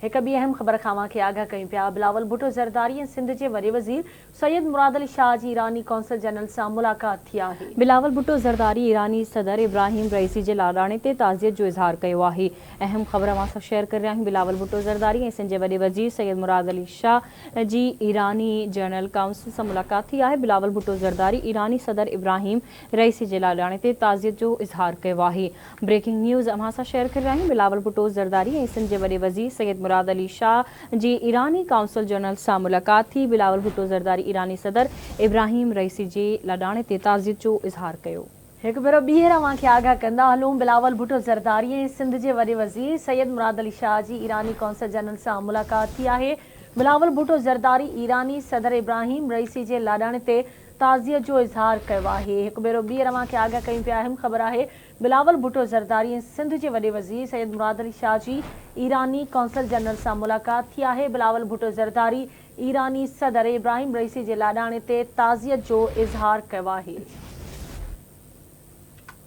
هڪ ٻي اهم خبر کان اوهان کي آگاهه ڪيون پيا، بلاول ڀٽو زرداري ۽ سنڌ جي وڏي وزير سيد مراد علي شاهه جي ايراني قونصل جنرل سان ملاقات ٿي آهي. بلاول ڀٽو زرداري ايراني صدر ابراهيم رئيسي جي لاڏاڻي تي تعزيت جو اظهار ڪيو آهي. اهم خبر اوهان سان شيئر ڪري رهيا آهيون بلاول ڀٽو زرداري ۽ سنڌ جي وڏي وزير سيد مراد علي شاهه جي ايراني جنرل ڪائونسل سان ملاقات ٿي آهي. بلاول ڀٽو زرداري ايراني صدر ابراهيم رئيسي جي لاڏاڻي تي تعزيت جو اظهار ڪيو آهي. بريڪنگ نيوز اوهان سان شيئر ڪري رهيا آهيون بلاول ڀٽو زرداري ۽ سنڌ جي وڏي وزير سيد مراد علي شاهه جي ايراني ڪائونسل جنرل سان ملاقات ٿي بلاول ڀٽو زرداري ايراني صدر ابراهيم رئيسي جي لاڏاڻي تي تعزيت جو اظهار ڪيو. هڪ ڀيرو ٻيهر اوهان کي آگاهه ڪندا هلون بلاول ڀٽو زرداري ۽ سنڌ جي وڏي وزير سيد مراد علي شاهه جي ايراني ڪونسل جنرل سان ملاقات ٿي آهي بلاول ڀٽو زرداري ايراني صدر ابراهيم رئيسي جي لاڏاڻي تي تعزيت جو اظهار ڪيو آهي. هڪ ڀيرو ٻيهر اوهان کي آگاهه ڪيون پيا اهم خبر آهي بلاول ڀٽو زرداري ۽ سنڌ جي وڏي وزير سيد مراد علي شاهه جي ايراني قونصل جنرل سان ملاقات ٿي آهي بلاول ڀٽو زرداري ايراني صدر ابراهيم رئيسي جي لاڏاڻي تي تعزيت جو اظهار ڪيو آهي.